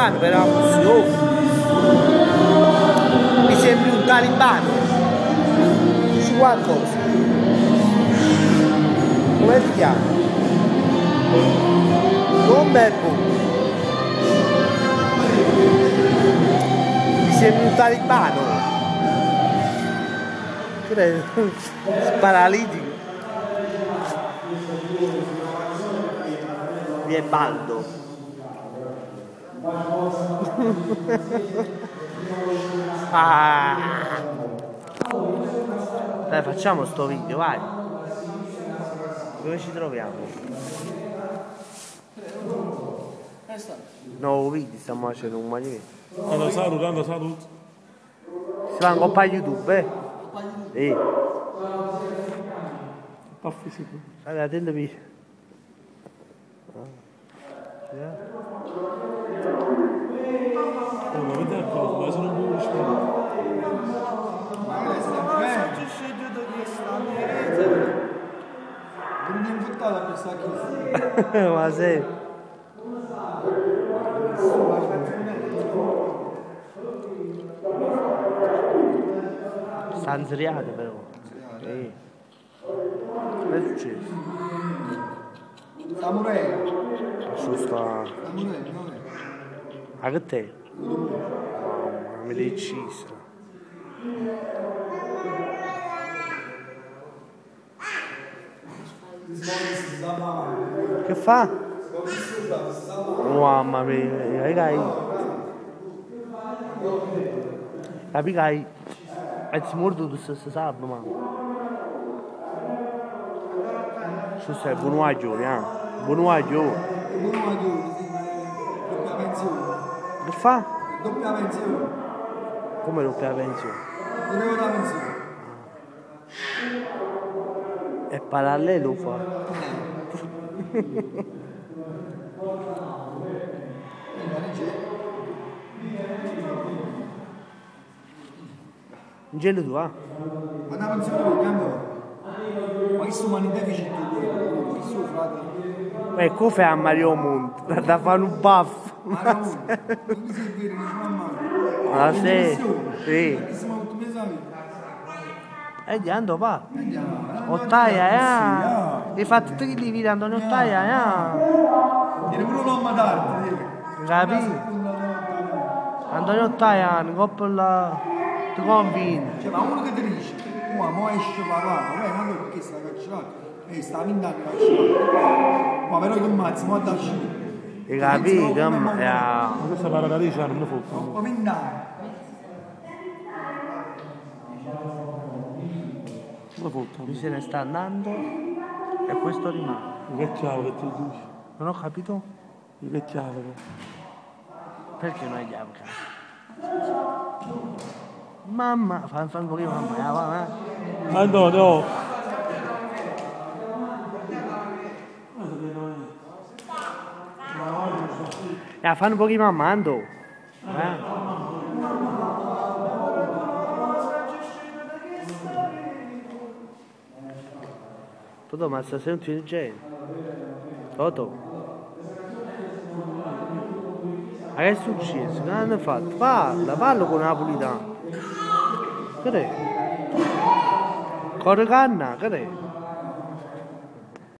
talibano però così, oh. Mi sembri un talibano. Dici qualcosa. Come ti chiami? Non Beppo. Mi sembri un talibano. Che è? Paralitico. Mi è baldo. Ah. Dai, facciamo sto video, vai. Dove ci troviamo? No, video, stiamo facendo un maglietto. Allora, saluto, allora, saluto. Si va in coppa YouTube, eh? Sì. Paffi sicuro. Allora, attendami. Oh, ma vedi la cosa, ma sono un buon. Ma sì. Sta inzeriato però. Sì. Che è successo? Sta morendo. Su sta. Sta morendo, non è? Ma che te? Mamma, mi l'hai uccisa. Che fa? Mamma mia, dai. Capi che è morto tutto questo sabato, ma. Su sei buon guaglione, eh? Buon guaglione. Buon guaglione, sì, ma è doppia pensione. Che fa? Doppia pensione. Come doppia pensione? Non è una pensione. È parallelo fa. In gelo tu, ah? Ma una pensione vogliamo? Ma che sono in deficit tu? Che sono frate? Ma come fai a Mario Monte? Da fare un baffo. Ma no, non mi serve vero, dice mamma. Ah sì? Sì. Che siamo tutti mesi E di ando va. Andiamo. Ottaia, eh? Hai fatto tutti i video Antonio Ottaia, eh? Tiene pure l'uomo d'arte, Capì? Antonio Ottaia, in coppa la... Ti convinto. Cioè, ma uno che ti dice, oh, mo esce papà, ma non perché sta carcerato? Sta vent'anni carcerato. Ma però che mazzo, mo da uscire. Hai capito? Ma questa parla da 10 anni, non fotte. Ma vent'anni. Non fotte. Lui se ne sta andando e questo rimane. Che chiave che ti dici? Non ho capito. Che chiave? Perché non hai chiave? Mamma, fa un pochino mamma, va, va. Ah no, no. Fa un pochino mamma, ando. Toto, ma stasera non ti gente. Toto. Ma che è successo? Che hanno fatto? Parla, parla con napolitano. Che è? Corre canna, che è?